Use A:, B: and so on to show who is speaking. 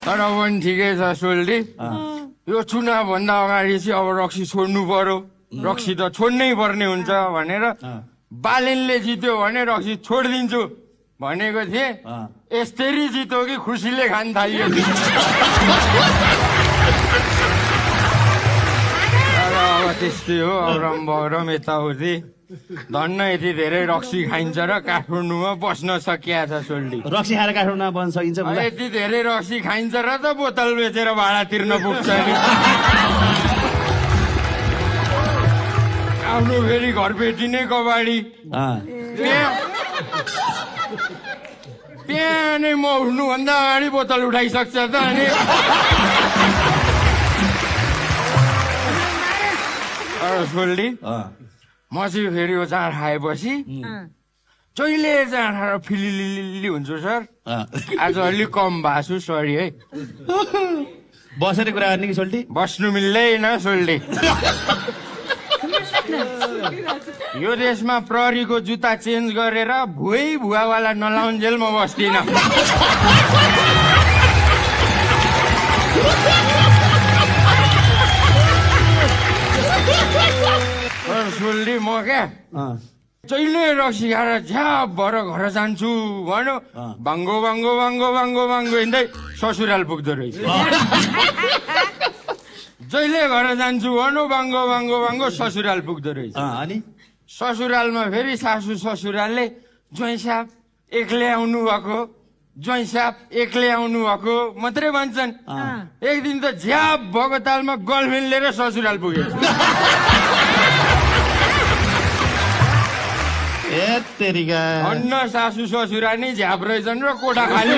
A: तर पनि ठिकै छ सोल्टी यो चुनावभन्दा अगाडि चाहिँ अब रक्सी छोड्नु पर्यो रक्सी त छोड्नै पर्ने हुन्छ भनेर बालेनले जित्यो भने रक्सी छोडिदिन्छु भनेको थिएँ यस्तरी जित्यो कि खुसीले खान थालियो अब त्यस्तै हो औरम बौरम यताउति धन्न यति धेरै रक्सी खाइन्छ र काठमाडौँमा बस्न सकिया छ सोल्टी
B: रक्सी खाएर काठमाडौँमा बस्न सकिन्छ
A: यति धेरै रक्सी खाइन्छ र त बोतल बेचेर भाडा तिर्न पुग्छ नि आफ्नो फेरि घरपेटी नै कबाडी त्यहाँ नै म उठ्नुभन्दा अगाडि बोतल उठाइसक्छ त अनि सोल्टी म चाहिँ फेरि यो चाँड खाएपछि जहिले चाँड खाएर फिलिलिली हुन्छु सर आज अलिक कम भएको छु सरी है
B: बसेर कुरा गर्ने कि सोल्टी
A: बस्नु मिल्दैन सोल्टी यो देशमा प्रहरीको जुत्ता चेन्ज गरेर भुवावाला नलाउन्जेल म बस्दिनँ सोल्टी म क्या जहिले रक्सी खाएर झ्याप भएर घर जान्छु भन्यो बाङ्गो बाङ्गो बाङ्गो बाङ्गो बाङ्गो हिँड्दै ससुराल पुग्दो रहेछ जहिले घर जान्छु भन्यो बाङ्गो बाङ्गो बाङ्गो ससुराल पुग्दो रहेछ
B: अनि
A: ससुरालमा फेरि सासू ससुरालले ज्वाइँ साहब एक्लै आउनु भएको ज्वाइँ साहब एक्लै आउनु भएको मात्रै भन्छन् एक दिन त झ्याप भएको तालमा गर्लफ्रेन्ड लिएर ससुराल पुगे
B: ए तेरिका
A: अन्न सासू ससुरा नै झ्याप रहेछन् र कोठा खाली